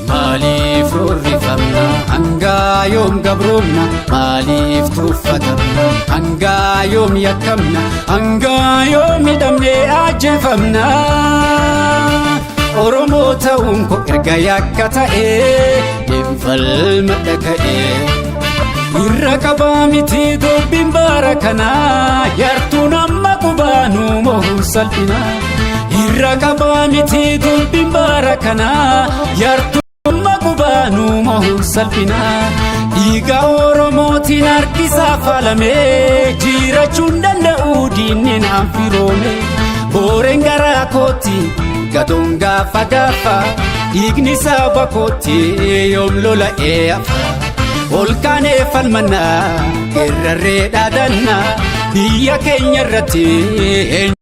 Maaliif roorrifamna hangaa yoom gabroomna? Maaliif tuffatamna hangaa yoom yakkamna? Hangaa yoom hidhamnee ajjeefamna? Oromoo ta'uun koo erga yakka ta'ee, deemfalma dhaga'ee. Irra qabaa miti dubbiin bara kanaa, yartuun amma qubaanuu mohuun salphina. Irra qabaa miti dubbiin bara kanaa, yartuun amma qubaanuu mohuun salphina. Dhiiga Oromootiin harkisaa faalamee jiraachuu hin danda'u diinni naan firoome. Booreen garaa kootti gadoon gaafa gaafa, dhiigni saba kootti yoom lola'ee hafa. Ol kaanee falmannaa, geerrarree dhaadannaa, biyya keenya irratti.